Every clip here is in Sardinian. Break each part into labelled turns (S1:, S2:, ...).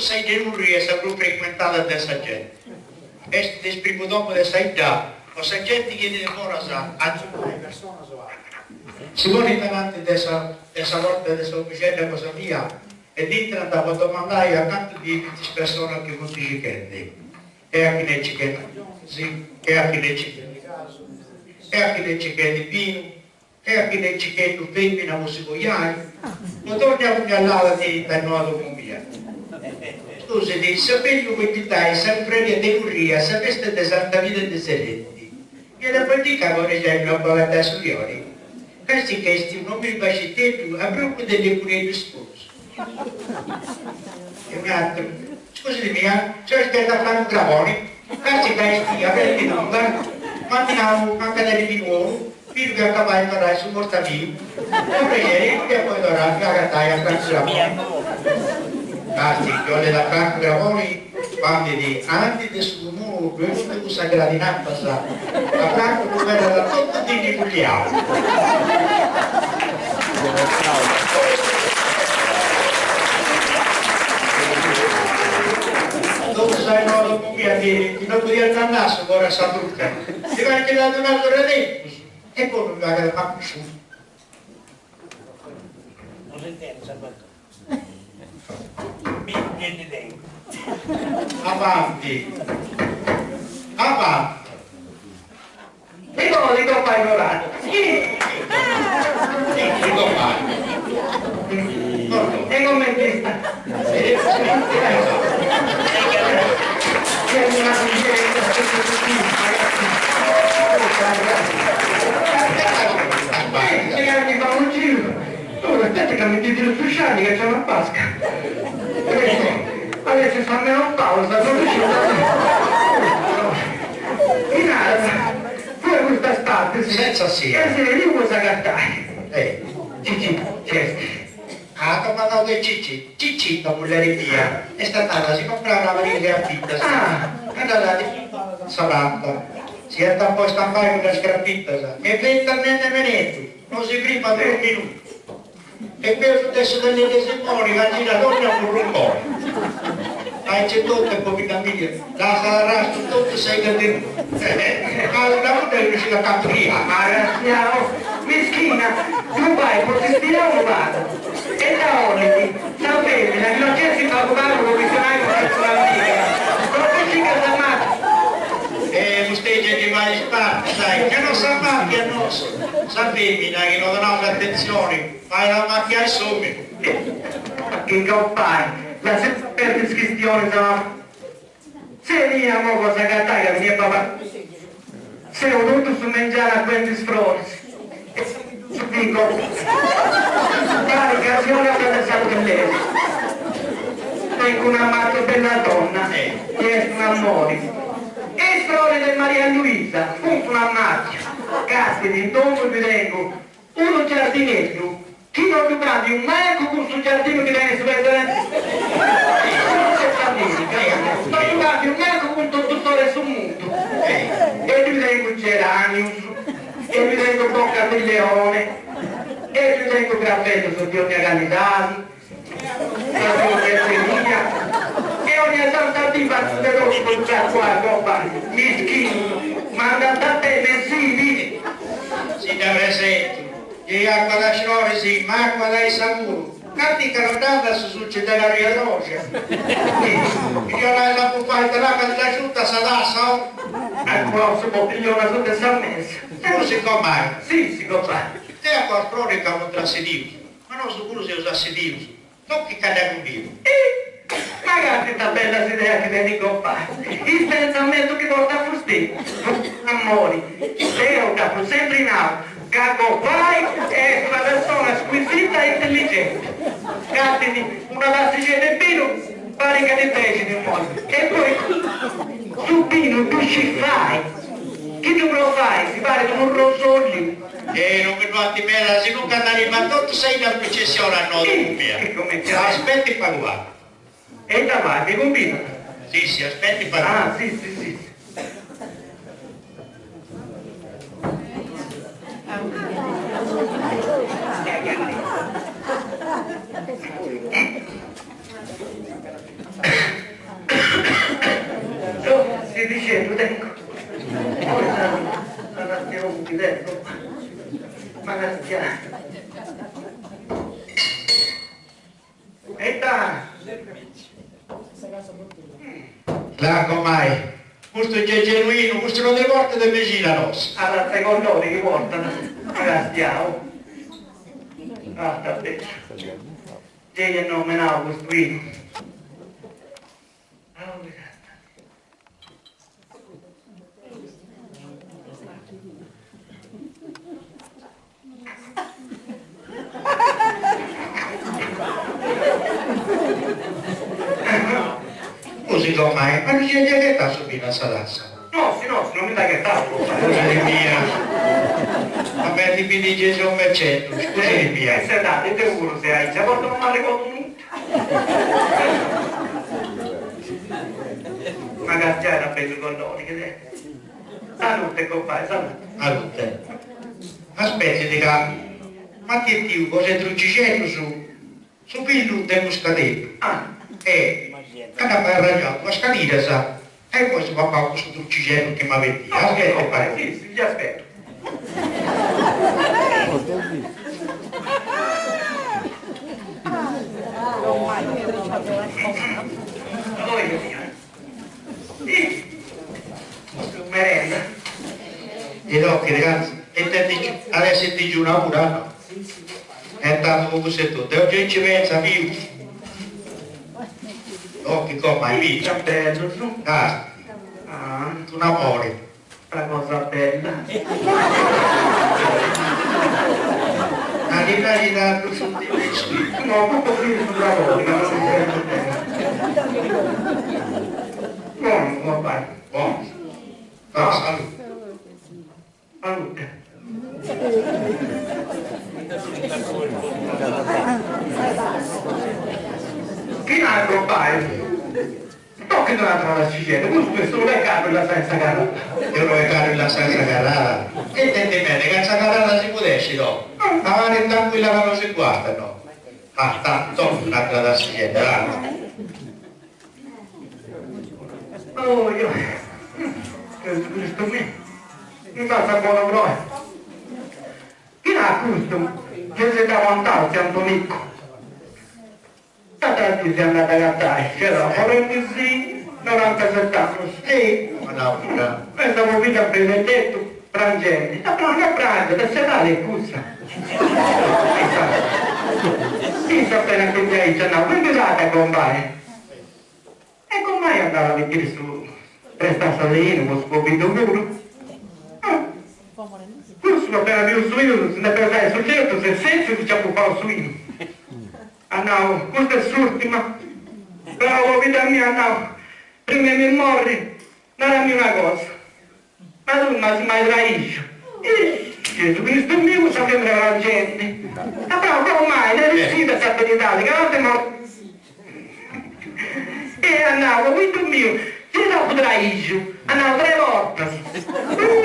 S1: Totu sa 'idda 'e Nurri est sa prus frecuentada de sa genti. Est de is primu domu de sa 'idda po sa genti chi 'enit de foras a agiudai personas o àteru. Si ponint ananti de sa de sa porta de sa domixedda cosa mia e nd'intrant po domandai acantu bivint is personas chi funt circhendi. E a chini est circhendi angionis, e a chini est circhendi casu, e a chini est circhendi binu, E a chini est circhendu femmina po si coiai, po dogna pugnallada tenint annoa domu mia. Scusit, seu benniu po invitai sa cunfraria de Nurri a sa festa de Santa Vida de Serrenti. Iat a predica po prexai una paga de su lioni. Casi ca est un'omini basciteddu a broccu de lepureddu sposu. E un'atru, scusit mia, seu circhendi a Francu Craboni, casi ca est aberti tunda, m'ant nau ca tenit binu 'onu, Bidu chi acabai torrai su mortabiu, po prexeri non dd'ia podi torrai a agatai a Francu Craboni. Casi chi 'olit a Francu Craboni bandit ananti de su cumunu ddoi funt cussas gradinatas, a Francu ddu ferrat totu dinniculliau. Totus a innoa domu mia chi no podiant andai su coru a sa buca. Mi parit chi dd'at donau torra tempus e poi non ddu agatat mancu su.
S2: Non s'intendit Salvatore. Mi ndi tengu.
S1: Avanti. Avanti.
S3: Mi podit copai torradu.
S1: Sì, si copai.
S3: E comente istat? Aspetta ca mi ndi tiru su scialli ca c'è una basca. Adesso est sa menopausa, non riusciu a. Mi naras, tue custas partis.
S1: Senza sia.
S3: E si ddu pois agatai. Cici, nc'est.
S1: Ah, domandau de Cici. Cicita, mulleri mia, est andada a si comporai una pariga de afitas. Ca dd'at ispuntadas in sa pranta. Si iat a poi stampai cuddas crapitas e fentas nende menetu, no si frimat unu minutu. E peus de su de Simoni ca girat dogna furrunconi. Aici etotu est pobidda mia, lassat arrastu totu sa 'idda de Nurri. Ca una pudda chi no scit a cantu criai.
S3: Arrastiau, mischina, ddu fait po si stirai unu pagu. E dda 'olit, sa femina chi no nc'essit pagu pagu po chistionai cun calincuna amiga, po scì ca s'amàchiat.
S1: E vostei gei ndi fait is partis, sai, ca no s'amàchiat nosu. Sa femina chi no donaus atentzioni fait amachiai s'omini.
S3: Chi gopai, lasseus perdi is chistionis a una Seria mo po s'agatai ca tenia papau. Seu totu su mengianu acuendi is froris e sa chi ddus biu parit ca si 'ogat de sa bellesa. Tengu una macchia bella donna chi est un'amori. E is froris de Maria Luisa funt una macchia. Castit in domu ddu tengu unu giardineddu chi no ddu càmbiu mancu cun su giardinu chi tenit su presidenti de s'America, no ddu càmbiu mancu cun totu s'oru 'e su mundu. E ddu tengu geranius, e ddu tengu bocas di leone, e ddu tengu crabetus de ogna calidadi, E ogna santa dì fatzu de totu po ddus acuai, gopai, mischinus, m'andant a tenni sidi.
S1: Si dda presentu, gei acua de froris, ma acua de issa puru, canti ca no dd'andat su succi de l'arriadroxa. Chi 'onais a bufai de l'acua de s'asciuta sa tassa o?
S3: Acua su bottiglione asuta 'e sa mesa.
S1: Puru si gomai.
S3: Si, si gomai.
S1: De acua froris ca funt assidius. Ma nosu puru seus assidius, no chi cadda cundiu.
S3: Ih! Ma casti ita bella s'idea chi tenit gopai! Is pentzamentus chi portat fustei funt un'amori! Deu dd'apu sempri nau ca gopai est una persona scuisita e intelligenti. Castidi una tassixedda 'e binu parit ca ddi prexit immoi. E poi su binu ddu scit fai! Chi ddu provais parit unu rosolliu!
S1: E non mi ddu 'antit meda, si nunca nd'arribat totu sa 'idda in prucessioni a noa domu mia. Aspetti pagu pagu.
S3: E ita fai, mi cumbidat?
S1: Si, si, aspetti pagu pagu.
S3: Ah, si, si, si. Sidixeddu tengu. Oi sa 'omu chi tengu. Ma castia. E ita?
S1: Là comai, custu gei genuinu, custu non ndi portat mexina nossa.
S3: Arratza 'e connori chi portat, ma castiau. Ah, ita bellu. Gei est nomenau custu binu.
S1: Scusi comai, ma non si est ghetau su binu a sa tassa?
S3: Nossi, nossi, non mi nd'at ghetau
S1: comai. Scusidi mia, ma mi bidi gei seu beceddu, scusidi mia.
S3: Est s'edadi, deu puru seu aici, a bortas non m'arregodu nudda. Ma castiai ita bellu collori chi tenit. Salute compai, salute.
S1: Salute. Aspetit ca m'at 'etiu cosa 'e drucixeddus su fillu de muscadeddu.
S3: Ah.
S1: E candu apu arrangiau duas cadiras e poi si papau cussu drucixeddu chi m'at 'etiu.
S3: Aspetit compai, si, si, ti aspetu. Merenda.
S1: E no, chi ragazzi, e te dici, adesso è digiuna pure, no? E tanto con questo è tutto. E oggi ci pensa più. Oh, che come hai visto?
S3: Bello, su.
S1: Ah,
S3: Ah,
S1: tu amore.
S3: una cosa bella.
S1: Ma che dai da più su di me?
S3: No, tutto qui sulla volta, non mi sento bene. Buono, compare.
S1: Buono. No, salute.
S3: Salute. Chi ha compare? No, che non ha trovato la Sicilia, questo è solo peccato la senza carrata.
S1: Io non è caro la senza carrata. E te ti bene, che senza carrata si potessi, no? Ma vale tranquilla che non si guarda, no? Ah, tanto, un'altra da Sicilia, dai.
S3: Oh, io... Questo mi... Mi passa buono proprio. Chi ha questo? Che si dà vantaggio, Antonicco. Tata si è andata a gattare, c'era 46, 97 anni.
S1: Sì, ma no, no.
S3: Questa vita benedetto, prangente. La pranga pranga, da serale è cussa. Sì, appena che mi hai già quindi date compare. E come andava a mettere su presta salino, con scopito pure? Questo appena visto il suino, se ne pensai sul certo, se senza si c'è fare il suino. Ah no, questa è l'ultima. Bravo, vita mia, no. Prima mi morri, narami una cosa. Ma tu mi sei mai traiscio. Eh, Gesù Cristo mio, sa sempre la gente. Ma però come mai, non è riuscita a sapere d'Italia, che non morto. E andavo, vita mio, ti dopo traiscio. Andavo tre volte.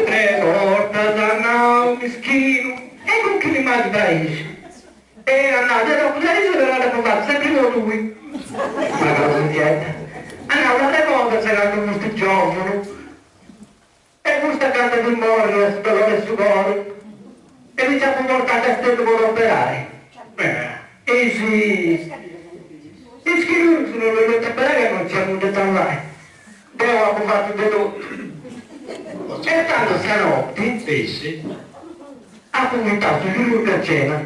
S3: Tre volte, andavo, mischino. E con chi mi mai traiscio? E andavo, dopo traiscio, però l'ho fatto sempre con lui. Ma cosa niente. Andavo tre volte c'era questo giovane. E questa canta di morire, dolore su cuore. E mi ci ha portato a castello per operare. E sì. E schirurgo non l'ho detto operare che non c'è avuto da fare. Devo ho fatto di tutto. E tanto stanotte
S1: Sì, sì.
S3: ha cominciato il chirurgo a cena.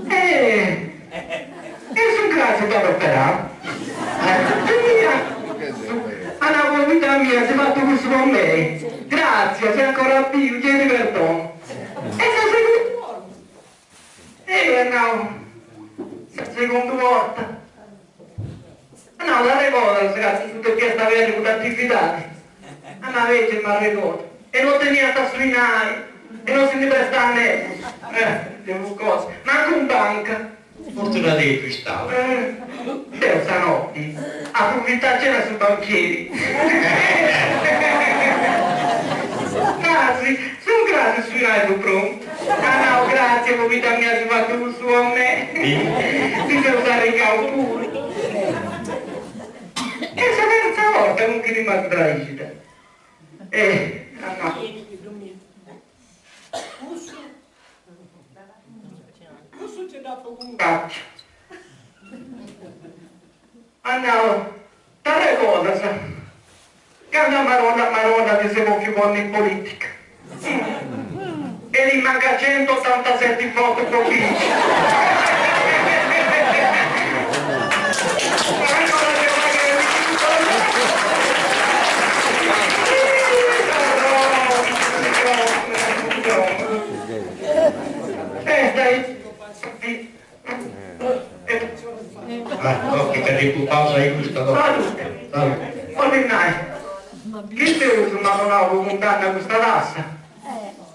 S3: E... E sono grazie da operare. Via! Alla vita mia si è fatto questo con me. Grazie, sei ancora più, chiedi perdono. E se secondo E no, seconda volta. No, la ricordo, ragazzi, tutte queste avere con attività. A una vece mi ricordo. E non tenia da suinare, e non si ne presta a me. Devo cosa. Manco in banca.
S1: Fortuna dei più stava.
S3: Deo stanotte, a pubblicità c'era sui banchieri. Grazie, sono grazie sui tu pronto. Ah no, grazie, vita mia si fatto su a me. Si sono caricato pure. E la terza volta non che rimane traiscita. E no. At nau, T'arregodas candu a marolla a marolla ti ses bòfiu ponni in politica? E li manca centottantaseti votu po binci. Est aici.
S1: Ah, ok, ca ddi pupaus a custa domu.
S3: Salute.
S1: Salute.
S3: Bolit nai chi Deus m'at donau po cundanna custa tassa,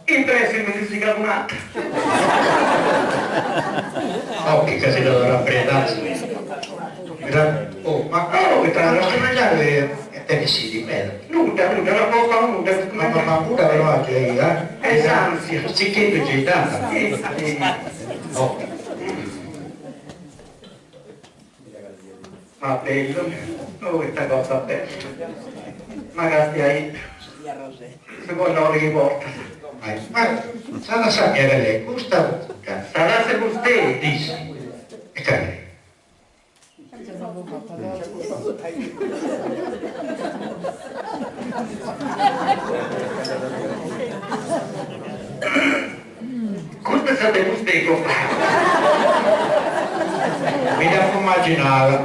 S3: in pressi mi ndi sigat un'atra.
S1: Ok, ca si dda torrat prena. Oh, ma poita custu mengianu tenit sidi meda.
S3: Nudda, nudda, no apo papau nudda custu mengianu.
S1: Ma ma nudda però at giai, eh?
S3: Est s'ansia.
S1: Su tzicheddu gei dd'at. Ok.
S3: Ma bellu, oh ita cosa bella. Ma castia ita, su colori chi portat.
S1: Ma sa tassa mia cali est custa o cudda?
S3: Sa tassa 'e fustei.
S1: Dissi. E cali est?
S3: Custa est sa de fustei compai.
S1: Mi dd'apu imaginada.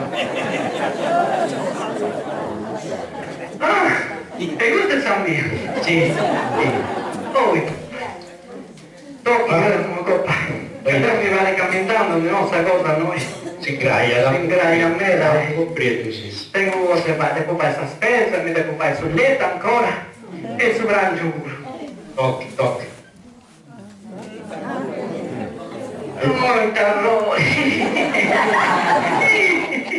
S3: Ah, e custa est sa mia.
S1: Si, si.
S3: Oi. Tocat compai. E deu mi parit ca m'intandu si no sa cosa no est.
S1: S'ingraiat.
S3: S'ingraiat meda.
S1: Cumpretu si.
S3: Tengu cosa de fai, depu fai sa spesa, mi depu fai su letu ancora e su prangiu puru.
S1: Tochi, tochi.
S3: Oh ita arrori.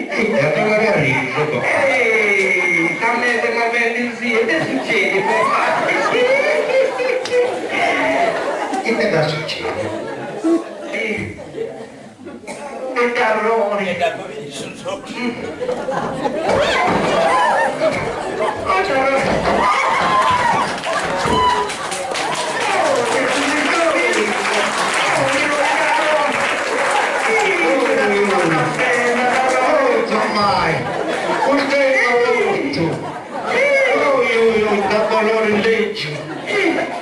S1: E a torrare a arriri, su compai.
S3: Ehi, sa mesa ma belli si, ita succedit compai.
S1: Ita dd'at sucediu?
S3: Ita arrori.
S1: Ormai, custu est totu. Oi oi oi, ita dolori lègiu.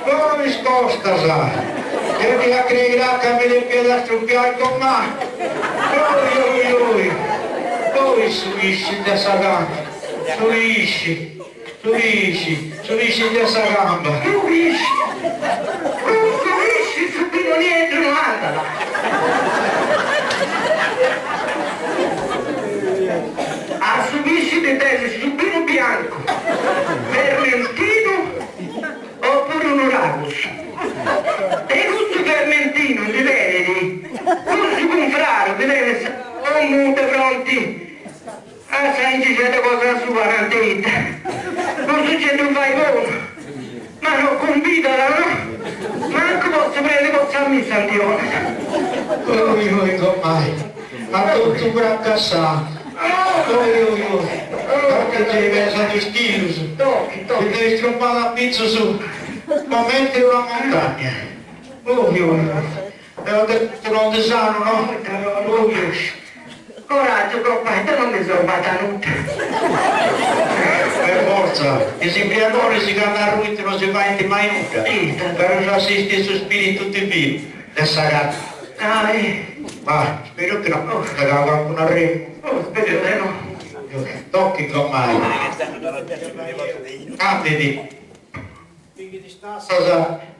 S1: Poi is costas. Deu dd'ia crei ca mi depiat strupiai gomai. Oi oi oi. Poi su pisci de sa gamba. Su pisci, su pisci, su pisci de sa gamba.
S3: Su pisci. Cun su pisci su binu nieddu no andat. A su pisci ddi dexit su binu biancu, Vermentinu Oppuru Nuragus. E cussu Vermentinu ndi tenit cussu cunfraru chi tenit sa 'omu de fronti a sa ingixedda cosa sua anant 'e 'idda. Cussu gei ddu fait bonu, ma no cumbidat no, mancu po su predi po sa missa ndi 'onat.
S1: Oi oi gomai, a totu fracassau. Oi oi oi, tocat gei pesat is chilus, ti dd'eis trumbada a pitzus comenti una montagna. Oi oi oi, deu de custu no ndi sanu no. Oi oi.
S3: Coraggiu gompai, deu non mi seu fata nudda.
S1: Per fortza, is imbriagonis candu arruint no si faint mai nudda, però s'assistit su spiritu divinu de sa gata. Ma speru chi no m'apu segau cancunu arremu.
S3: Oh, speru de no.
S1: Tochi gomai. Andit. Pighit is tassas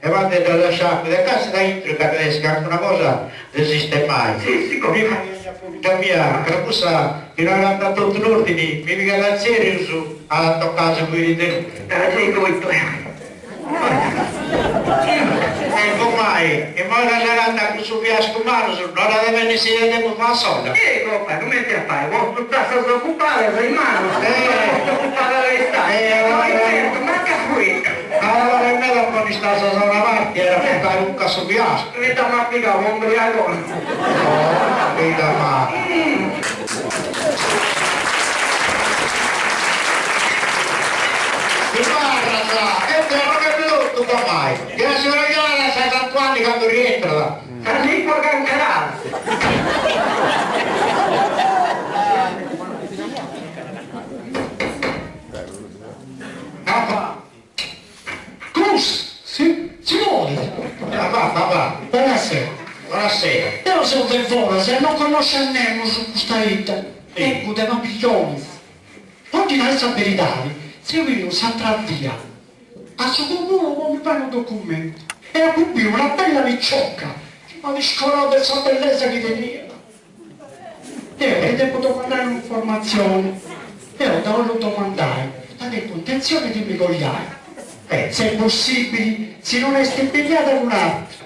S1: e fandiddas a sciacu de casi da intru ca dd'est essi cancuna cosa de sistemai. Prima chi 'engiat pobidda mia, ca cussa chi no agatat totu in ordini, mi pigat a tzerrius a tocai su fuiri de nudda. E gomai, immoi ca s'agatat cun su fiascu in manus, no dda de benni s'idea de bufai a sola.
S3: E gompai, cumenti a fai? Postu tassas ocupadas in manus, postu ocupada de is tassas, no intzertu mancu a fueddu.
S1: Allora est meda a ponni is tassas a una parti e a bufai conca a su fiascu.
S3: Ita m'at pigau po umbriagoni.
S1: Oh, ita ma. Ti barras! mai. Chi si rogliat sa Santuanni candu rientrat.
S3: Sa lingua cancarada.
S4: Cruz, si, si podit.
S1: Va, va, va.
S4: Buonasera.
S1: Buonasera.
S4: Deo seu de foras e non connosciu a nemus in custa 'idda, 'engu de Pabillonis. Po ddi nai sa beridadi, seu beniu s'atra dia a su comunu po mi fai unu documentu e apu biu una bella picioca chi m'at scorau de sa bellesa chi teniat. Deo ddi depu domandai un'informatzioni. Deo dda 'ollu domandai, ca tengu intentzioni de mi coiai. Se est possibili, si non est impegnada cun atru.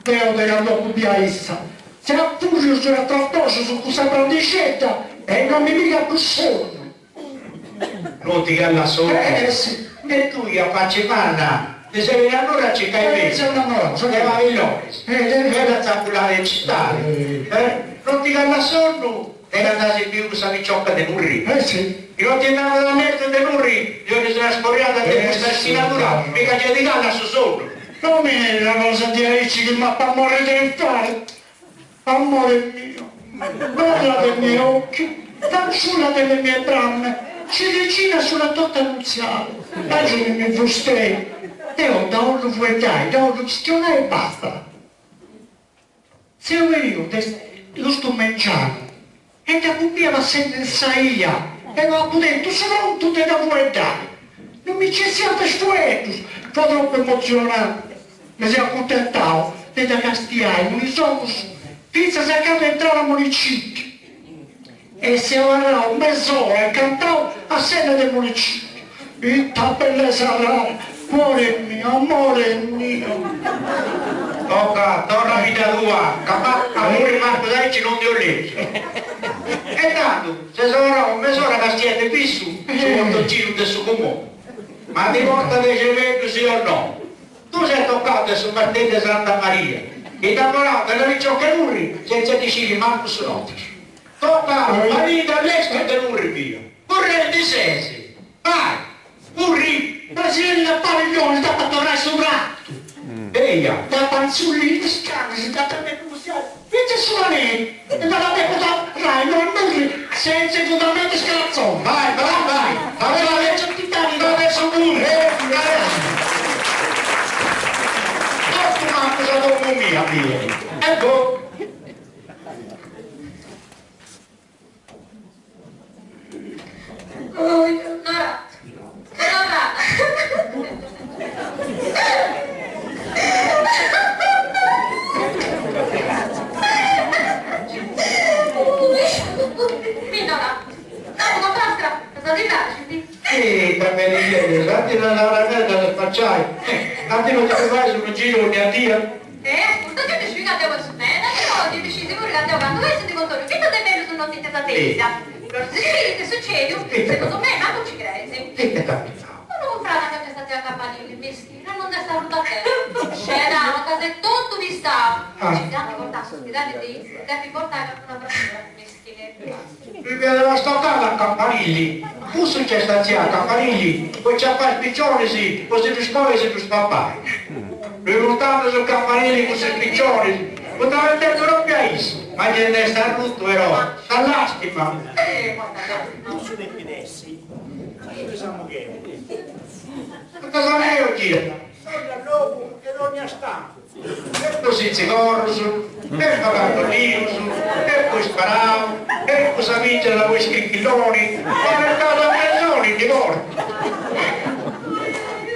S4: Deo de candu apu biu a issa, seu a furrius e a tradoxus cun sa prandixedda e non mi pigat prus sonnu.
S1: Non ti callat sonnu?
S4: Eh si.
S1: E tui a facci manna ti ses benia a Nurri a circai
S4: mei. Seu innamorau, seu
S1: De Pabillonis. Bella tzaculada in citadi. Non ti callat sonnu de candu as biu cussa picioca de Nurri?
S4: Eh si.
S1: Chi non ti nd'andas a lettu de Nurri, ti 'onis una scorriada de custa schinadura, mica gei ti callat su sonnu.
S4: Non mi neris una cosa diaici chi m'apu a morri de infartu. Amore mio, perla dei miei occhi, fanciulla delle mie brame, ciliegina sulla torta nuziale, agiudimi fustei, deo dda 'ollu fueddai, dda 'ollu chistionai e bastat. Seu beniu de custu mengianu e dd'apu bia passendi in sa 'ia e no apu tentu su contu de dda fueddai. Non mi nci 'essiant is fueddus, fua tropu emotzionau. Mi seu acuntentau de dda castiai cun is ogus fintzas a candu intràt a municipiu e seu abarrau mes'ora incantau a s'enna de municipiu. Ita bellesa rara, cuore mio, amore mio.
S1: Toca, torra a bidda tua, ca a morri mancu aici non ndi 'oleus. E tandu, ses abarrau mes'ora castiendi fissu su portoncinu de su comunu. Ma ti portat de cerbeddu si o no? Tu ses tocau de su martellu 'e Santa Maria, chi t'at borau de una picioca 'e Nurri senza ndi sciri mancu su nomini. Toca, faidindi a lestru de Nurri via. Currendi ses? Vai! Curri!
S4: Presidenti a Pabillonis dd'apu a torrai su pratu.
S1: Eia.
S4: Dd'apu a intzulli is canis, dd'at a depi mussiai fintzas su paneri e nd'at a depi torrai innoi a Nurri senza fundamentu is caratzonis.
S1: Vai, vai, vai! Fai su curri! Totu mancu sa domu mia biet. E boh! Ita meriglieddas, anti una laura meda de spaciai, anti no ti fais unu giru ogna dia?
S5: E ascurta, gei ddu sciu ca deu pensu meda, però gei ddu sciis puru ca deu candu essu ndi contu fintzas de mellus notitzias a tèssia. Però si sciri ita est sucediu, segundu mei mancu nci creis.
S1: Ita est capitau?
S5: Unu cunfrada anca nc'est sa tzia Campanilli, mischina, non nd'est arruta a terra. Scerau, ca s'est totu pistau. Nci dd'ant portau a s'uspidali de depi portai calincuna fratura, mischineddu.
S1: Ddi fiat una stocada a Campanilli, cussu nc'est sa tzia Campanilli po ciapai is picionis po si ddus coi e si ddus papai. Ddui portànt su Campanilli cussus picionis, funt abetendi propriu a issu, ma gei nd'est arrutu però, sa lastima.
S2: Cussu depit essi su samugheu.
S1: Cantu samugheu girat.
S2: Dogna logu e dogna stampu.
S1: E po sitzigorrus, e po cartollinus, e po isparau, e po sa fìgia po is crichilloni, po mercau sa presoni ndi portu.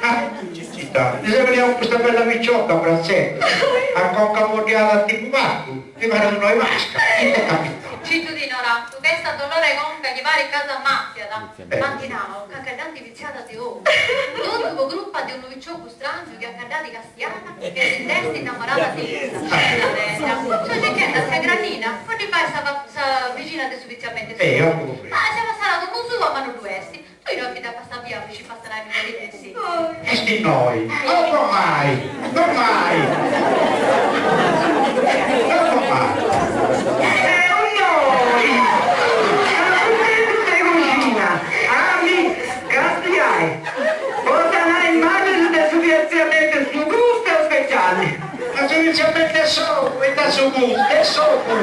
S1: Ah, Cicita, ndi seu benia cun custa bella picioca a bratzetu, a conca foddiada a tipu pacu, mi parit un'ou 'e Pasca, ita est capitau?
S5: Citu ti Norato, ca est a dolore 'e conca chi parit ca s'amàchiat. M'ant nau ca nche dd'ant pitziada de ou. Totu po crupa de unu piciocu stràngiu chi a ca dd'at castiada e si nd'est innamorada de issa. Sceda meda. Seu circhendi a tzia Grannina po ddi fai sa bixina de su pitziamentu suu. Ma seu passada a domu sua ma no ddu est. Tui no chi dda passas bia mi scipas nai innui podit essi.
S1: Est innoi. No po mai! No mai! No po mai!
S3: Seu innoi! Aposentu de coxina, a mi castiai. Po sanai is malis de su piatziamentu suu.
S1: De su cu, de s'ogu!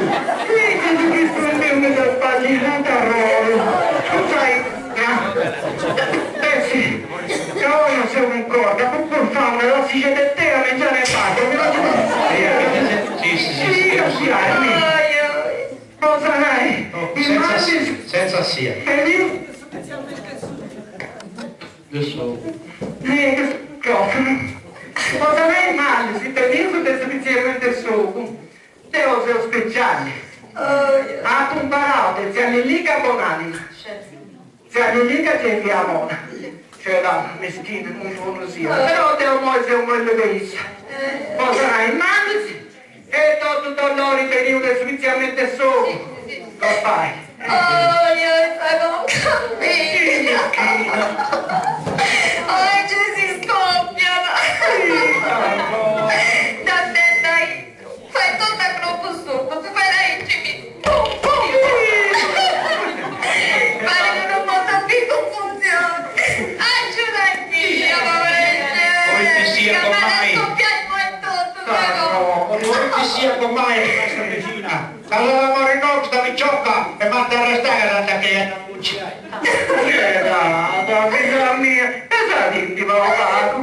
S3: Ih, Gesù Cristu meu mi seu sballiada arroru. Scusai, Bessi, ca oi non seu cuncorda, apu bufau una tassixedda de tè a mengianu e basta, mi faci
S1: Si, si, si, si,
S3: castiai, mi. Po sanai, innantis.
S1: Senza sia.
S3: Feliu.
S1: De s'ogu.
S3: Microfonu. Po sanai malis, teneus de su pitziamentu 'e s'ogu. Deu seu speciali. Apu imparau de tzia Lillica bonanima. Tzia Lillica gei fiat bona. Sceda, mischina, unu unu siat. Però deu imoi seu mellus de issa. Po sanai malis e totu dolori beniu de su pitziamentu 'e s'ogu. Gopai.
S6: Oi, oi, sa conca mia. Oi, gei si scoppiat. Dda tentu aintru. Fait totu a cropu surdu, si fait aici mi. Pum pum. Parit unu motobicu in funtzioni. Agiudaimì,
S1: Poi sia
S6: ca m'at a
S1: comai.
S6: scoppiai imoi etotu sa conca.
S1: Poi sia comai rimasta vicina. Allora amore no, sta picciocca e m'at arrestai ca s'at a chei a bucciai.
S3: Sceda, filla mia, pesadindi pagu pagu.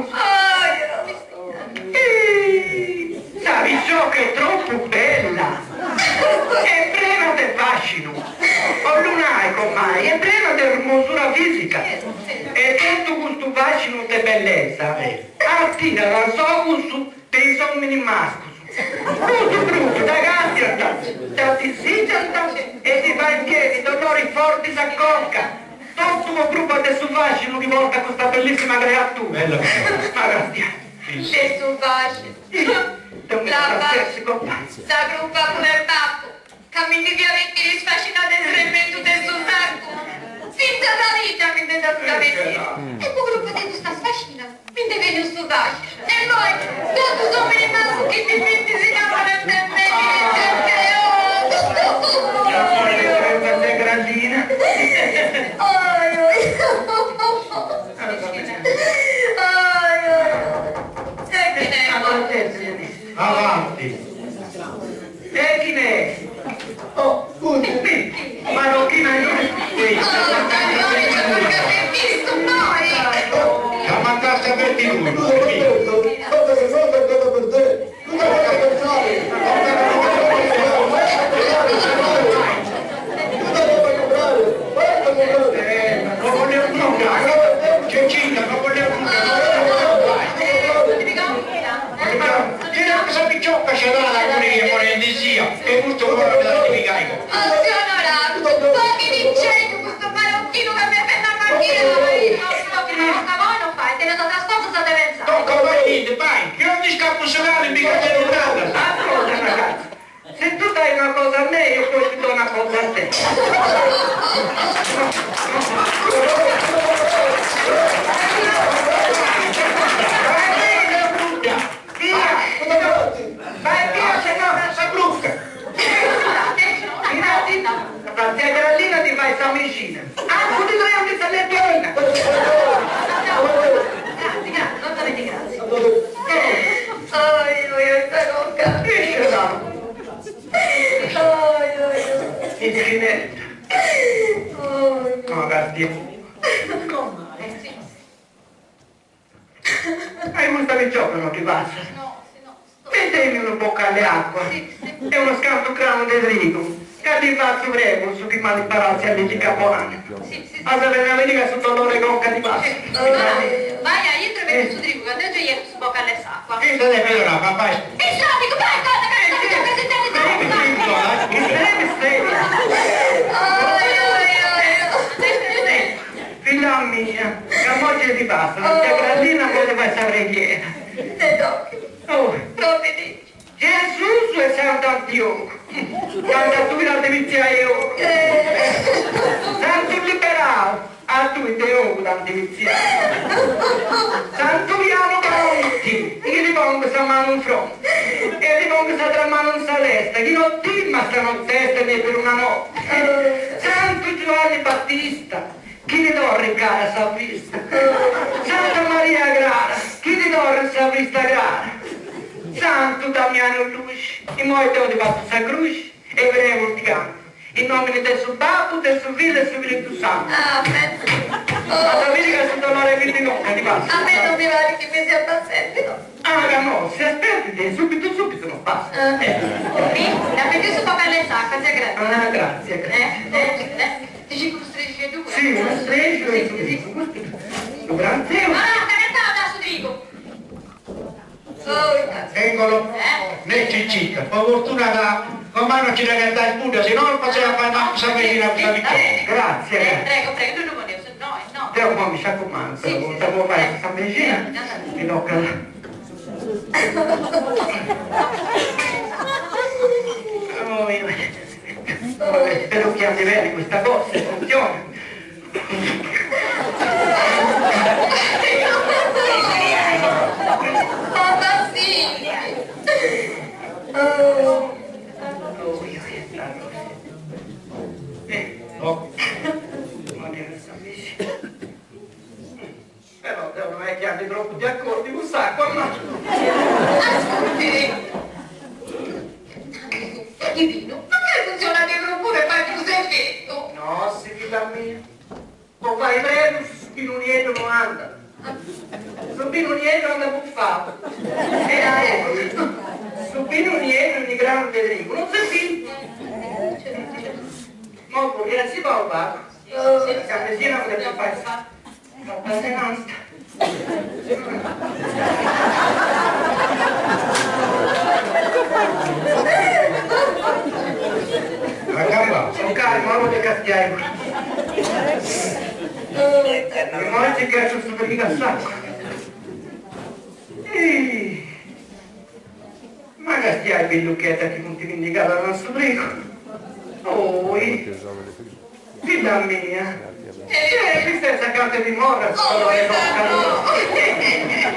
S3: Ih, sa picioca est tropu bella! Est prena de fascinu! 'Ollu nai, comai, est prena de ermosura fisica! E totu custu fascinu de bellesa atirat is ogus de is ominis mascus. Po su prus dda castiant, dda disigiant e si faint benni doloris fortis a conca. Totu po crupa de su fascinu chi portat custa bellissima creatura.
S1: Bella
S3: Ma castia.
S6: De su fascinu.
S3: La fasci.
S6: Sa crupa puru est babbu, ca mi ndi fiat bessiri sfascinada e srementu de su sacu. Fintzas sa fìgia mi nd'est depia bessiri. E po crupa de custa sfascina mi nd'est beniu su fascinu. E immoi totu is ominis mascus chi mi bint si innamorant de mei, mi disiant che
S1: Avanti!
S3: E chi n'è? Oh, marocchina
S1: La mancaste averti lui! Non volevo nulla! Cecina, non volevo nulla! Che questa picciocca ce l'ha la pure che muore in disia e questo vuole da significare.
S6: Pochi d'incendio questo marocchino che mi ha appena macchina!
S1: Tocca vai, vai, che non mi scappo solare, mica te non nada.
S3: Ascolta ragazzi, se tu dai una cosa a me io poi ti do una cosa a te. Via! Vai via se no
S1: Sa brucca.
S3: La zia Carolina ti fai sta medicina. Ah, tu ti trovi questa lettorina.
S5: Grazie, grazie, non avete grazie.
S6: Oi, oi, oi, sta conca.
S3: Esce da.
S6: Oi, oi, oi.
S3: Mischinetta.
S6: Oi.
S3: No, castia.
S5: Sì.
S3: Hai questa picciocca non ti passa.
S5: No, sì, no. Sto...
S3: Mettimi un boccale acqua
S5: Sì, sì.
S3: e uno scanto grano di trigo. Che ti faccio prego su chi mi imparassi a caponane.
S5: Sì, sì, sì.
S3: A sapere una medica su dolore conca di passa.
S5: Allora, vai a dietro e metti su trigo, quando io ieri su bocca all'acqua.
S1: Che te deve donare, papà?
S5: E sciapico, vai, guarda, che sta che si
S3: Che stai stai?
S6: Oi, oi, oi.
S3: Figlia mia, che moglie ti passa, la zia Carolina poi ti fai questa preghiera.
S6: Te do.
S3: Oh,
S6: Proprio dici.
S3: Gesù e Sant'Antioco, quando tu la delizia io, Santo Liberao, a tu te io tanti Santo Piano Conti, che ti pongo sta mano in fronte, e ti pongo sta tra mano in salesta, chi non ti ma sta non testa né per una notte. Santo Giovanni Battista, chi ti torre cara sa vista. Santa Maria Grara, chi ti torre sa vista grara. Santu Damianu Luxi, imoi deu ti fatzu sa gruxi e pregu ti cantu, in nomini de su Babbu, de su Fillu e su Spiritu Santu.
S6: Amen.
S3: As a biri ca su dolori chi ti conca ti passat.
S6: A mei non mi parit chi mi siat passendi, no.
S3: Ah, ca no, si aspetit, subitu subitu no passat.
S5: Mi, nd'apetiu su paperi 'e s'acua, tzia Grazia.
S3: Ah, grazie, grazie.
S5: Eh, eh, ti circu unu strexixeddu puru.
S3: Si, unu strexu e su trigu, custu ddu prantzeu.
S5: Ah, t'agatau su trigu.
S1: Eccolo, né Cicita, po fortuna ca comà non ci dd'agatais pudda, si no non faceva fai mancu sa mexina cun sa picioca.
S3: Grazie, grazie.
S5: Prego, prego, ddu poneus, no, no.
S3: Deu poi mi sciacumanzu, poita po fai sa mexina mi tocat. Spero chi andi beni custa cosa e funzioni. Però deu no est chi andi tropu de acordiu cun s'acua, ma.
S6: Ascurti! Tanti binu, mancai funtzionat de prus puru e fait prus efetu.
S3: Nossi, filla mia, po fai bredus su binu nieddu no andat. Su binu nieddu andat bufau. E su binu nieddu in granu de trigu non serbit. Mo furriasì pagu pagu, sa mexina podit fai sa Ma castiai is billucheddas chi funt pinnigadas in su trigu. Oi, filla mia, e custa est sa carta di morra su colore conca.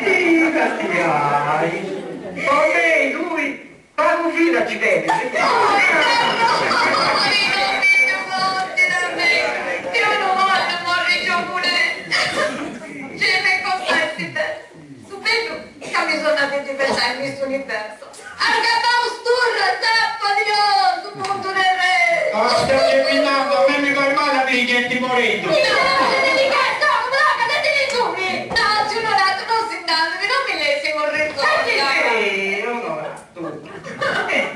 S3: Ih, castiai. Po mei tui pagu vida ci tenis.
S6: Oi, non mi ddu conti da mei. Deu no bollu morri giovunedda. Gei m'est costesti beni. Su bellu ca mi so nati di pensai in Miss Universo. Agabau sturra, zappa, Dios, su puntu de re.
S1: Ah, stai geminando, a me mi fai male a biri genti morendu.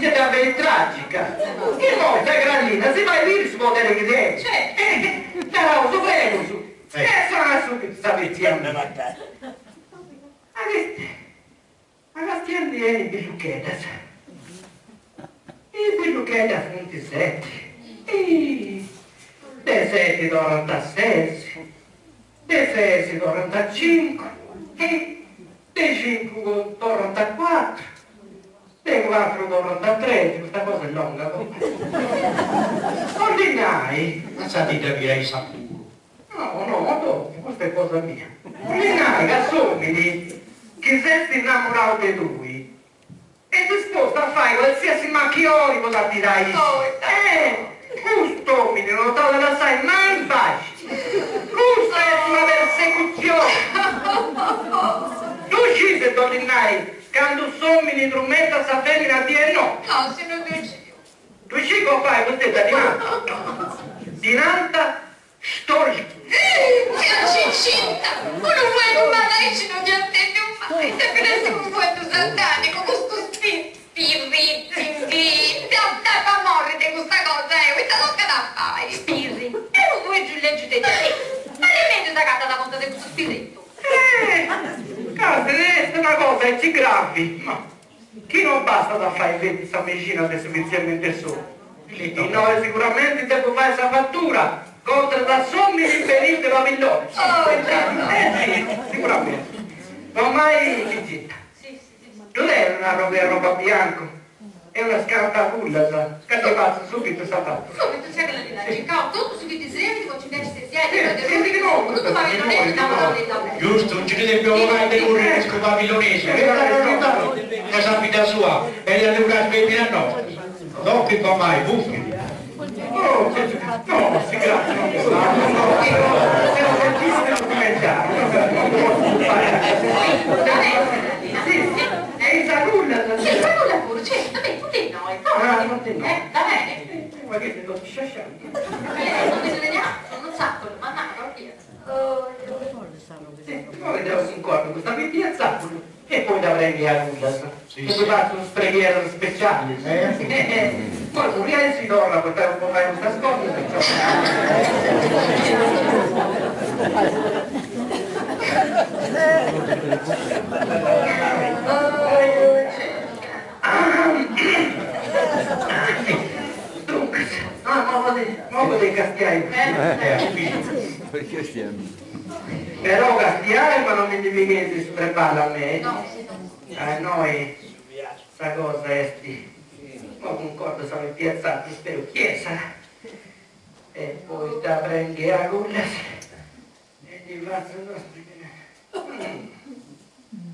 S3: C'è da avere tragica. Che mo, sa granina, si fai biri su podere chi tenit. Però, su pregus. E sona subito sa vizia. Ma castiendi 'eni is billucheddas. Is billucheddas funt seti. De seti torrant a ses, de ses torrant a cincu, e de cincu torrant a cuatru, de cuatru torrant a tres, custa cosa est longa compa'. Bollit nai.
S1: Lassadi dda biri a issa puru.
S3: No, no, dopu, custa est cosa mia. Bollit nai ca s'omini chi s'est innamorau de tui est dispostu a fai qualsiasi machiori po t'atirai issu. Eh! Cust'omini no t'at a lassai mai in paxi. Custa est una persecuzioni. Ddu scis ita 'olit nai candu s'omini trumentat sa femina a dì e notti?
S6: No, si no ddu sciu.
S3: Ddu scis compai, cust'est ddi nant. Ddi nant Storch.
S6: Tzia Cicinta, unu fueddu mali aici no dd'ia intendiu mai, depit essi unu fueddu satanicu, custu spirri, zinghi, dd'apa a morri de custa cosa eu, ita tocat a fai?
S5: Spirri, est unu fueddu lègiu de ti, ma remediu s'agatat contra de custu spirritu.
S3: Eh, ca est una cosa aici gravi, ma chi no bastat a fai feti sa mexina de su vitziamentu 'e s'ogu. Innoi siguramenti depu fai sa fatura contra a s'omini beniu de Pabillonis. Eh si, siguramenti. Gomai Cicita. Ddu tenis un'arrogu 'e arroba biancu e unas cantu pullas ca ti fatzu subitu sa fatura.
S5: Subitu, tzia Gladina, circau totu su chi ti srebit po ci nd'essi stesiai de totu pabillonesu innamorau de Isabella.
S1: Giustu, nci ddu depiu bogai de curri cussu pabillonesu, ca sa vida sua est de duras feminas nostras. Tochit gomai, buffit.
S3: Oh, no, si grazie, no, no, no, deu continuo a documentare, no, no, no, si, e is agullas. Totu innoi.
S5: Eh, da bene.
S3: Ma chi si totu sciasciau.
S5: Eh, non mi svegliato, non sa, ma no, via.
S3: Sì, poi deu cuncordu custa pipia zappulu e poi dda prenghi a cuddas.
S1: Sì,
S3: E
S1: sì.
S3: ddi fatzu preghiera speciali. Poi furriai si torra po fai po fai custas cosas, insomma. Duncas, ah, mo podis, mo podis castiai. Però castiai ma non mi ndi pigheis su treballu a mei. A innoi sa cosa est, mo cuncordu sa pipia tzappu, isperu chi essat, e poi dda prenghi a cullas e ddi fatzu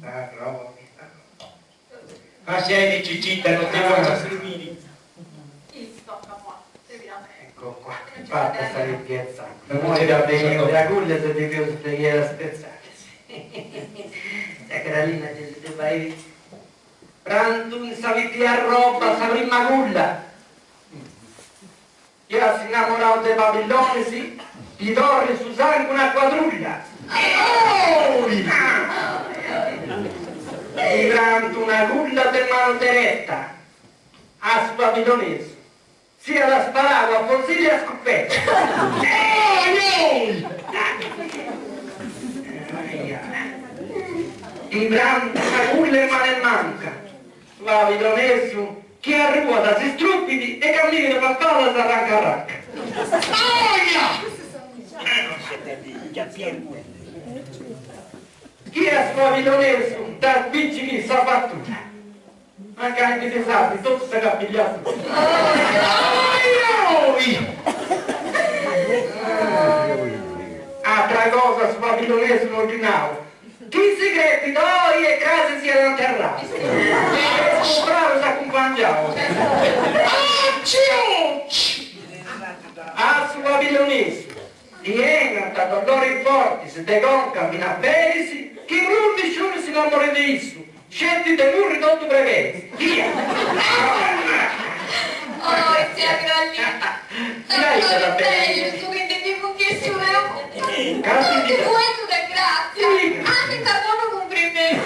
S3: Arrobi.
S1: Castiai Cicita, non ti faccia scrivere.
S3: Ecco qua, fatta sa limpiezza. Moi da bene, la culla se ti più preghiera spezzale. La Carolina ci si vai. Prandu in sa pipia roba, sa prima culla. Chi si innamorato dei Babilonesi, ti torri su sangue una quadruglia. Ti pranto una culla de mano deretta, a su babilonese, sia da sparare a fucile e a scoppetta. Ti pranto una culla in mano e manca, su babilonese, chi arruota si struppidi e cammina da pappata s'arranca arranca. Chi è babilonese da spiccichi sa fattura. Anche anche se sa, tutto si è capigliato. Altra cosa su babilonese non ordinavo. Chi si crepita oi e case si erano atterrati. E compravo si accompagnavo. A su babilonese. Viene da dolori forti, se te conca fino a perisi, chi brulli sciuri si innamora di issu. Scendi de murri tutto prevedi. Via!
S6: Oh, zia Grallina.
S3: Dai,
S6: Ancora
S3: va bene.
S6: meglio, su che ti fucchessi una
S3: Grazie
S6: Che vuoi tu da grazia? Anche da buono complimento.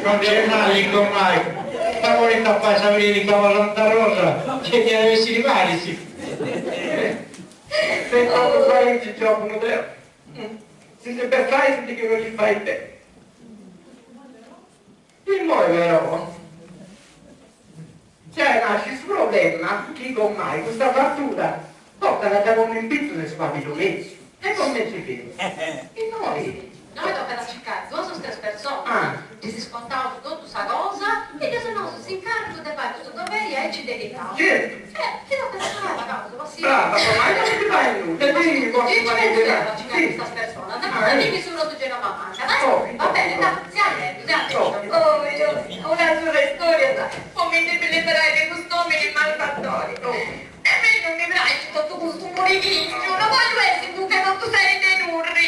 S1: Non c'è male ormai. Ma volete fare sapere di Cava Santa Rosa, che ti avessi rimani, sì.
S3: Se quando sai ci gioco te. Se ti per fai, senti che non gli fai te. Il muore però. Cioè nasce il problema, chi con mai questa fattura porta la con il pizzo del spabilonezzo. E come ci vede? E noi?
S5: Noi tocca cercare due o tre persone.
S3: Ah.
S5: Ci si scontava tutta questa cosa e adesso noi si incarico di fare questo dovere e ci dedichiamo.
S3: Certo.
S5: Ti tocca fare la cosa, ma sì.
S3: Brava, ma non ti fai nulla. E quindi posso
S5: Io ci
S3: fare
S5: penso
S3: delle-
S5: a cercare
S3: Sì.
S5: questa persona,
S3: Ah,
S5: dai,
S3: eh.
S5: dimmi solo tu Genova manca, dai.
S3: Oh,
S5: Va bene, dai, siamo siamo.
S3: Oh.
S6: Oh, io ho una sola storia, sai. Come mi liberare di quest'uomini malfattori. E me non mi piace tutto questo murichiccio, non voglio essere tu che non tu sei dei nurri.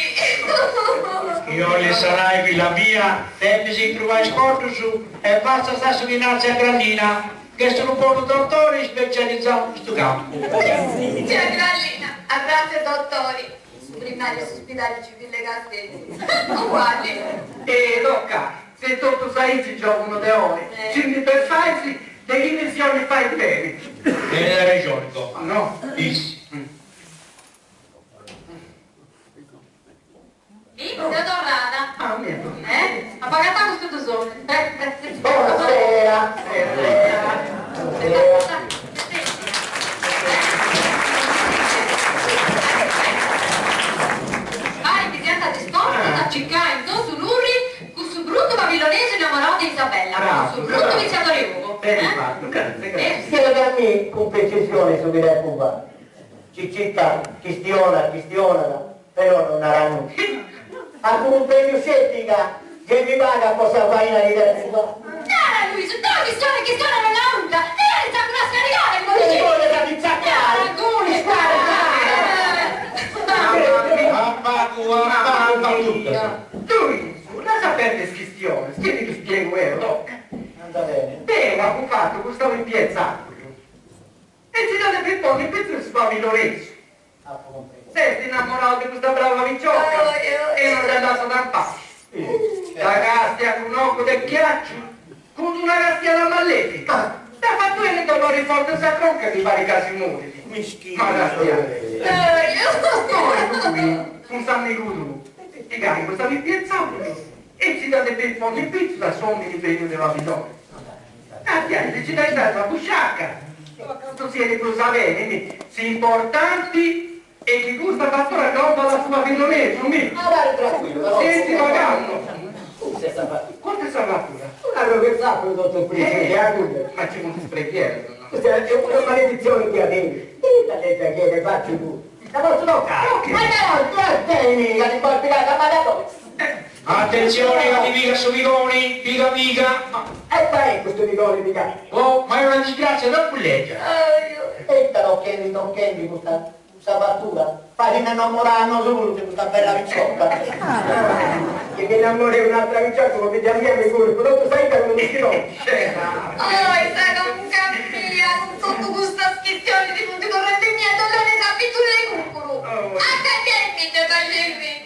S1: Io le sarai la mia, te si trova scordo su e basta sta su dinanzi a Granina, che sono un buon dottore specializzato in questo campo.
S6: Zia Grallina, a grazie dottori. Su primario su ospedale civile Castelli. Uguali.
S3: E tocca, se tutto sai ci giocano de ore, ci per farsi, de chi missioni fai bene.
S1: Tiene la regione,
S3: Ma no.
S1: Dissi.
S5: Sì, sei tornata.
S3: Ah, niente.
S5: Eh? Ha pagato questo tesoro.
S3: Buonasera. Buonasera.
S5: Vai, ti siamo disposti a cercare in tutto l'urri con su brutto babilonese innamorato di Isabella, con su brutto viziatore Ugo.
S3: Bene
S5: Eh?
S3: fatto, grazie, grazie.
S5: Eh?
S7: Chiede da me con precisione su Cuba. Ciccitta chistiona, chistiona, però non ha nulla. A un premio scettica, che mi paga cosa faina di Cuba.
S5: Dai, Luisa, dai, chistione, chistione non la unta! E io sto a scaricare, come
S7: Non
S5: dici?
S7: voglio da pizzaccare!
S5: Alcuni,
S1: Affa,
S3: Tu, la sapete schistione, schiedi che spiego io, tocca.
S7: Anda bene.
S3: Beh, ho fatto questo in piazza. E si dda depit ponni in pitzus de su pabillonesu. S'est innamorau de custa brava picioca e non dda lassat in paxi. Dda castiat cun ogu de ghiaciu, cun d'una castiada malefica. Dd'at fatu 'enni dolori forti in sa conca chi parit ca si morit. Ma castiai. Poi tui, cun s'amigu tuu, pigai custa pipia 'e tzàpulu e nci dda depis ponni in pitzus a s'omini beniu de Babilonia. Castiai si nci dda intrada sa busciaca, non si 'enit prus a beni, mi. S'importanti est chi custa fattura lompat a su pabillonesu, mi.
S7: Andare tranquillu, però.
S3: Senti paganno.
S7: Custa est sa fattura.
S3: Custa est sa fattura.
S7: Un'arrogu 'e tzàpulu totu prus de agullas.
S3: Ma ci funt is preghieras, no?
S7: Custa est una maledizioni chi at tentu. Ita leggia chi est, facci puru. La posso toccare?
S3: Ok.
S7: Ma no, tieni, ca ti bois pigai sa maratona.
S1: Attenzione ca ti piga su pigoni, piga piga.
S7: E ita est custu pigoni piga piga?
S1: Oh, ma è una disgrazia troppu leggia.
S7: E ita tocchendi tocchendi custa sa fattura? Fait innamorai a nosu puru de custa bella picioca. Chi mi innamori 'e un'altra picioca po figgia mia mi curcu totu sa 'idda cun unu schironi.
S6: Oi sa conca mia, cun totu custas chistionis funt torrendimì a doloris a pitzus de cucuru. A cagliai mi dda faxeis biri.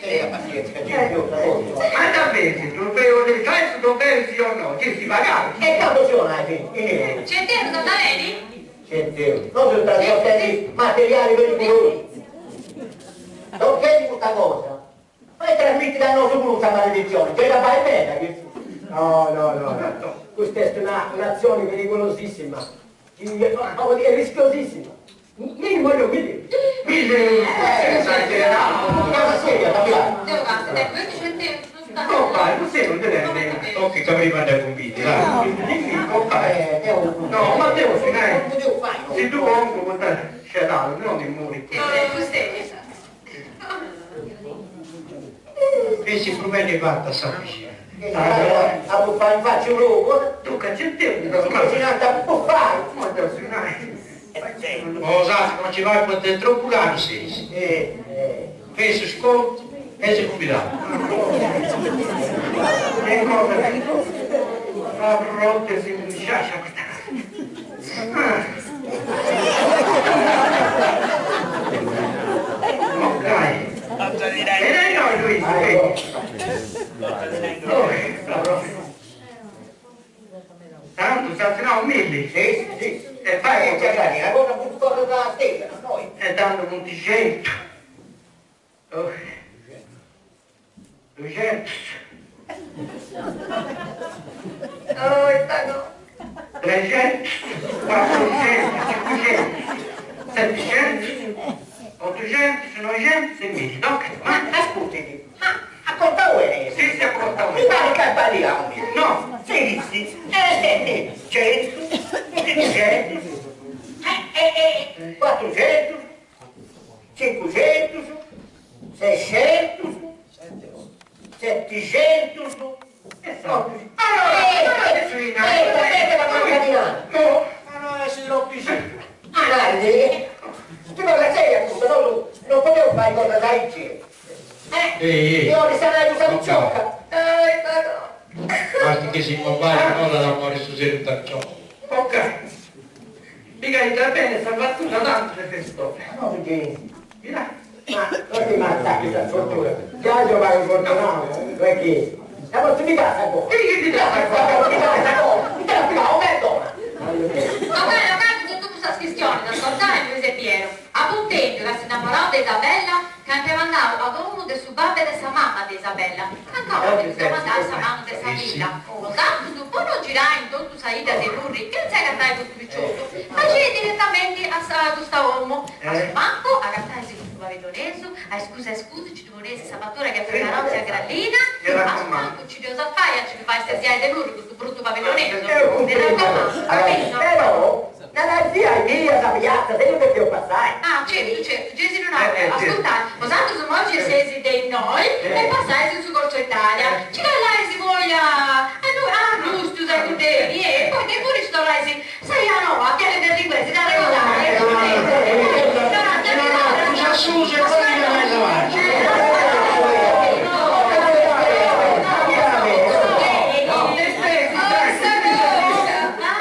S3: Ma davvero, trofeo del calcio trofeo sì o no? Chi si pagat?
S7: E cantu si 'onai in euro?
S5: Cent'eurus andant beni?
S7: Cent'eurus. Nosu trasportendi materiali perigulosu. Tocchendi custa cosa, ma est trasmittida a nosu puru sa maledizioni, gei dda fait meda chi.
S8: No, no, no, no. Custa est una un'atzioni perigolosissima, chi est rischiosissima. Mi voglio milli.
S3: Milli eurus, esagerau.
S7: Cosa seria, capirai.
S5: Deu càstiu, tengu 20 cent'eurus, non sta.
S3: Compari, non sei, non te ne
S1: Ok, ca prima dda cumbidi, va.
S3: Dimmi, compari. No, ma deu si nai. Si ddu pongu poita scedau, no mi mori.
S5: Cust'est.
S1: Pensi prus beni fatta sa cuxina.
S7: A buffai in facci u lupu.
S3: Duncas cent'eurus.
S7: Si nant a buffai.
S3: Ma deu si nai.
S1: O sa, non ci vai poita est troppu caru seis. Fei su scontu e si cumbidau.
S3: E cosa? Sa protesi sciascia custa. Ok. E dai no, Luis, Tantu s'at nau milli.
S7: Si, si.
S3: E fai
S7: Eh, c'è la cosa più cosa da stessa, noi.
S3: E tandu funt centu. Duxentus.
S6: Oh, ita no.
S3: Trexentus, cuatruxentus, cincuxentus, setixentus, otuxentus, noixentus e milli. Tocat,
S7: Ma ascurtiti, ma a contau beni?
S3: Si, si, apu contau
S7: Mi
S3: beni.
S7: parit ca sballiau mi.
S3: No.
S7: Si, si. Eh, centu, duxentus, eh, eh, cuatruxentus, cincuxentus, sexentus, setixentus,
S3: Allora,
S7: Eh, la manca di nada.
S3: No.
S2: Ma no, essi troppi sicuri.
S7: Ah, guardi, ti cosa seria custa, non, non potevo fare cosa da aici. Eh,
S1: Ehi, ehi.
S7: io risanai questa picciocca.
S6: Oi, sa no.
S1: Basti che si mobile non da morire su serio tacciò.
S3: Ok. Mica entra bene, sa battuta tanto le festone.
S7: No, perché...
S3: Mira.
S8: Ma non ti mazzare questa sfortuna. Già io vado fortunato, perché?
S7: La posso mica sa cosa?
S3: Che ti dà
S7: La posso mica sa cosa? Mi te la spiegavo, perdona.
S5: Ma bene, ragazzi, sono tutte queste questioni da ascoltare Luisa e Piero. A un tempo che si innamorò di Isabella, che anche mandava ad uno de su babbe de sa mamma di Isabella, che ancora di domandare sa mamma de sa villa. O tanto, un po' non girai in tutto sa ida de Lurri, che non sai cantare questo picciotto, ma giri direttamente a sa questo uomo, a su manco, a cantare questo babiloneso, a scusa e scusa, ci devo sa fattura che preparò a grallina, a su manco ci devo fare, ci fai stesiare de Lurri, questo brutto babiloneso. Mi raccomando, capito?
S7: Però, nella zia mia, la piazza, se io devo passare.
S5: Ah, certo, certo, Gesù non ha ascoltate, vosatros oggi siete dei noi e passate su Corso Italia. Ci dai si voglia, e noi, ah, giusto, sai con te, e poi te pure ci dovrai, sai, ah no, a piano berlinguese, da regolare.
S1: Scusa Susa e poi mi vai avanti.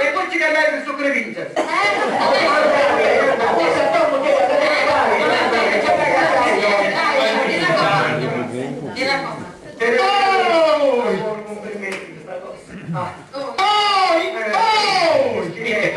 S3: E poi ci cambiamo su Crevince.
S5: Eh?
S4: Oi! Oi!
S6: C'è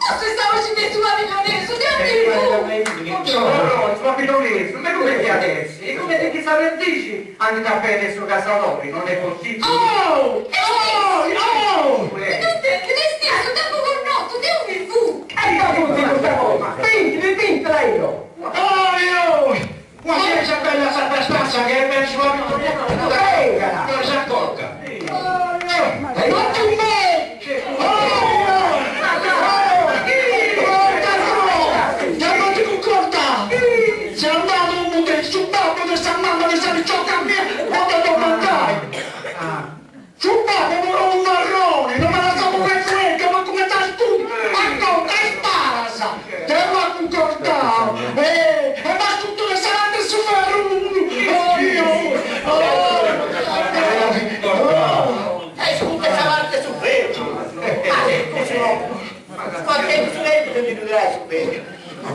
S6: Custu est sa 'oxi de su pabillonesu, de unu
S3: No, no, su pabillonesu, ma come diat essi? E come chi sa perdixi andat a bene su cassadori, non è possibili.
S4: Oh! Oi! Oh!
S6: Ddu intendit, est issu, dd'apu connotu, de unu fu.
S8: E ita funt custa cosa? Pintili, pintila io!
S1: Oi! Oi! Ma chi est bella sa prestàntzia che est bene su pabillonesu?
S8: Pregala!
S1: Cosa colca?
S4: Non ti me! Oi! Oi! Concorda! Sei andato unu de su babbu de sa mamma de sa picioca mia, po dda domandai! Su babbu fut unu marroni, non m'at lassau fueddai fueddu, m'at cumentzau a scupi a conca a is palas! Deu m'apu cuncordau e e m'at scutu de sa parte 'e su ferru unu! Oi oi! Oi!
S7: E scutu de sa parte 'e su ferru! Ma cussu no! Ma tempus su tempus de ndi ddu tirai su ferru!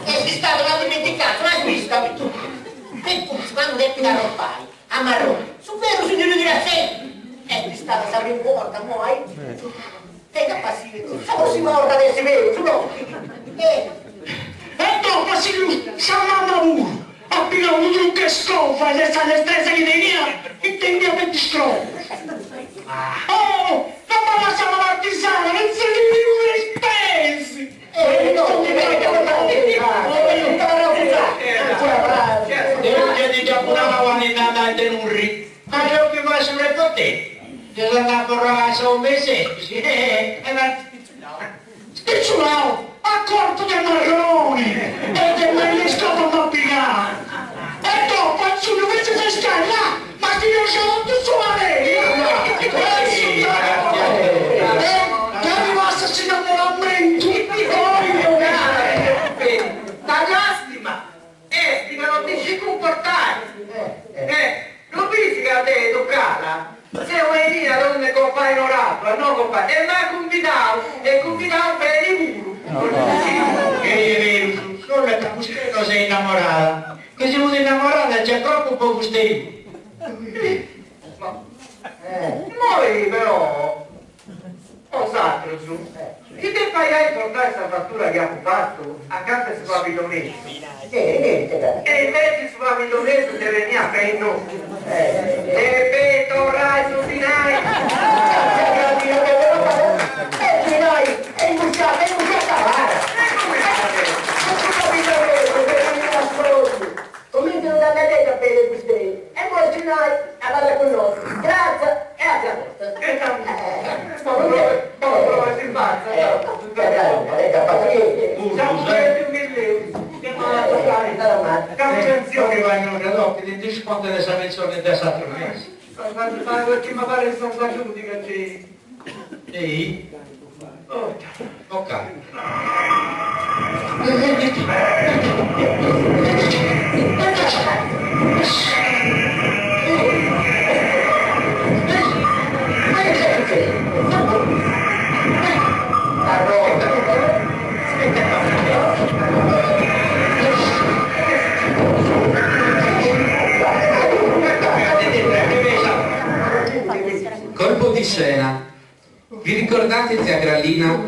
S7: Est istada una dimenticanza, una svista! E cussu candu depit arropai a marroni, su ferru si ndi ddu tirat sempri! Est istada sa primu 'orta, moi tenga passienzia, sa prossima 'orta at essi peus, no?
S4: E dopu at sighiu sa mama puru, at pigau unu trucu 'e scova e de sa lestresa chi teniat intendiat feti strobus. Oh! Non m'at lassau una partisana, pentza chi mi fui is peis!
S1: Deu gei ti dd'apu nau a ndi nd'andai de Nurri, ma deu chi fai su prepotenti, nci seu andau a forrogai sa 'omu 'e sesi e m'ant spitzulau.
S4: Spitzulau a corpu de marroni e de mei iscopa m'at pigau. E dopu at sùliu fintzas a iscai, là, ma chi deu seu totu su pareri, là, e deu mi passat s'innamoramentu, oi oi.
S3: Ta lastima est ca non ti scis cumportai. Eh, ddu bisi ca t'est educada? Seu 'enia a domu 'e gopai Onorato, a no gopai, e m'at cumbidau, e cumbidau beni puru.
S1: Ei est berus, solu ca fustei no s'est innamorada, chi si fut innamorada già tropu po fustei
S3: puru. Ma immoi però 'Osatrus, chi depu portai sa fatura chi apu fatu acanta 'e su pabillonesu? E inveci su pabillonesu nde beniat a pei nostu. Depeit torrai su dinai!
S8: Comente non dd'at detto a pei de fustei, e moi su dinai abarrat cun nosu, gratzias e àtera borta.
S9: Colpo di scena. Vi ricordate zia Grallina?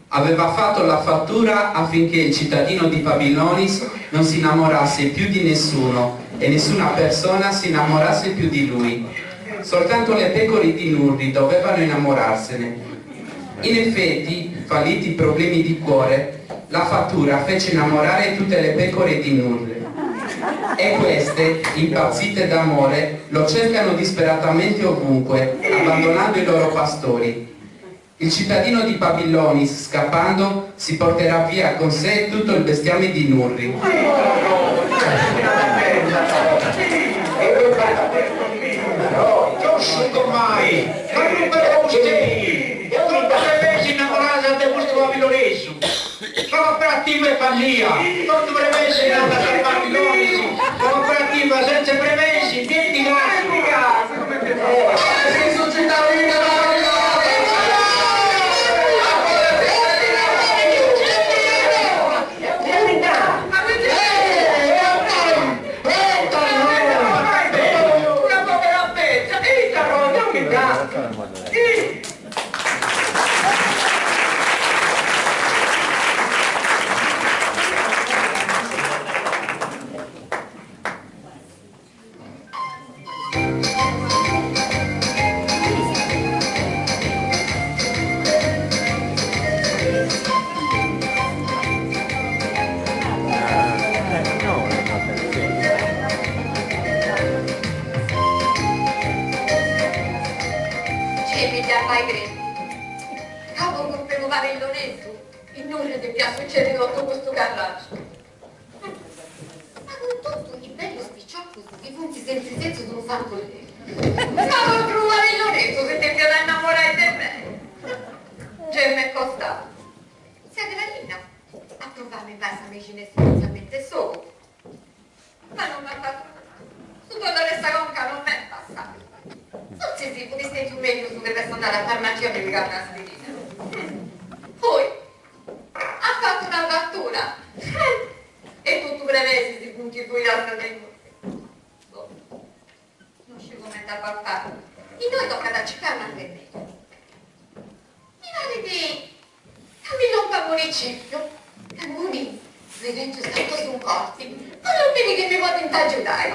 S9: Aveva fatto la fattura affinché il cittadino di Pabillonis non si innamorasse più di nessuno e nessuna persona si innamorasse più di lui. Soltanto le pecore di Nurri dovevano innamorarsene. In effetti, falliti i problemi di cuore, la fattura fece innamorare tutte le pecore di Nurri. E queste, impazzite d'amore, lo cercano disperatamente ovunque, abbandonando i loro pastori. Il cittadino di Pabillonis, scappando, si porterà via con sé tutto il bestiame di Nurri.
S1: Giusto mai! Ma non per fustei! Troppo prevesi innamorata de custu pabillonesu! Sa cooperativa est fallia! Totu prevesi andant a Pabillonis! Sa cooperativa senza prevesi, nienti casu!
S3: Ih!
S6: Gei mi dda fai crei ca po curpa 'e unu pabilloneddu in Nurri depiat sucedi totu custu carraciu. Ma cun totu is bellus piciocus chi funt sempri setzius unu santu letu. Ma propriu unu pabilloneddu si depiat innamorai de mei. Gei m'est costau. Tzia Grallina at provau a mi fai sa mexina 'e su pentzamentu 'e s'ogu. Ma non m'at fatu nudda. Su dolore 'e sa conca non m'est passau. Fortzis fut stetiu mellus chi fessa andada a farmacia a mi pigai un'aspirina. Poi at fatu una fatura e totu brevesi si funt fuidas de innoi. Boh, non sciu comenti apu a fai. Innoi tocat a circai un'arremediu. Mi parit ca mi lompat municipiu, ca inguni ddoi tengiu santos in corti, bollu biri chi mi podint agiudai.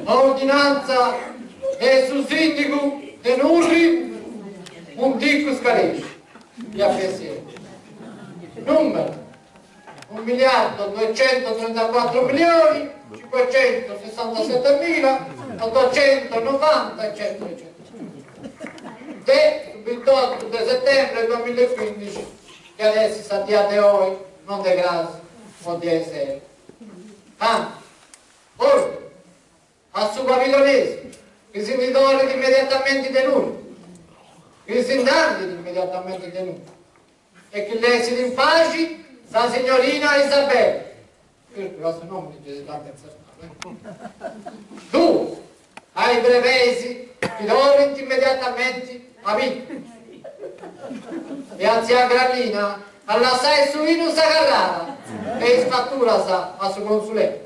S3: Ordinanza de su sindigu de Nurri Munticu Scaresci, via PSL. Numero 1 miliardo 234 milioni 567 mila 890 eccetera eccetera. De su bintotu de settembre duamilla e quindici, chi at essi sa dia de oi, non de cras, o de aisero. Anzi, ordine a su pabillonesu chi si ndi torrit immediatamenti de Nurri, chi si nd'andit immediatamenti de Nurri e chi lessit in paxi sa signorina Isabella, Certu ca su nomini gei si dd'ant intzertau, eh. Duus, a is brebeis chi torrint immediatamenti a bidda. E a tzia Grallina a lassai su 'inu sa carrada e is faturas a su consulenti.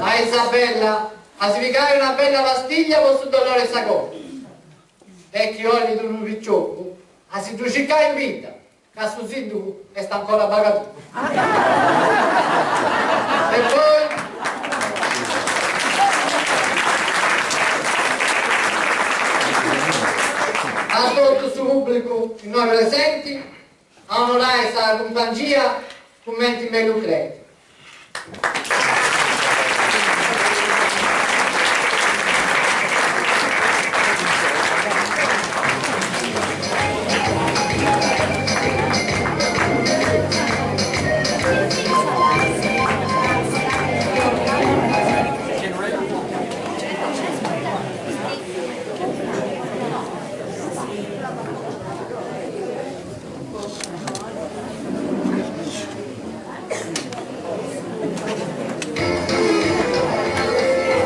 S3: A Isabella a si pigai una bella pastiglia po su dolori 'e sa conca. E chi 'olit unu piciocu a si ddu circai in bidda ca su sindigu est ancora bagadiu. E poi a totu su pubblicu innoi presenti a onorai sa cumpangia cumenti mellus creit.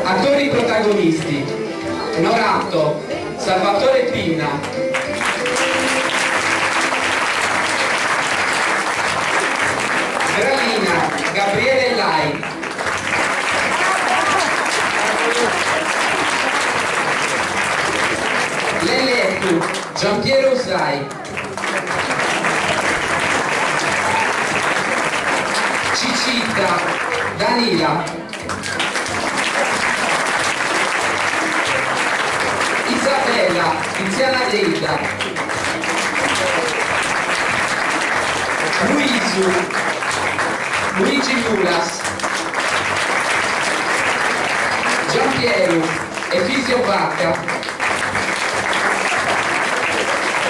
S9: Attori protagonisti, Norato, Salvatore Pinna. Grallina, Gabriele Lai. Lelletu, Giampiero Usai. Cicita, Danila. Isabella, Tiziana Deidda. Luisu, Luigi Mulas. Giampieru, Efisio Vacca.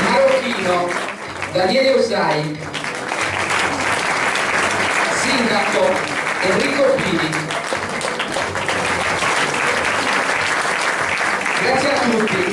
S9: Marocchino, Daniele Usai. sindaco Enrico Pili. Grazie a tutti.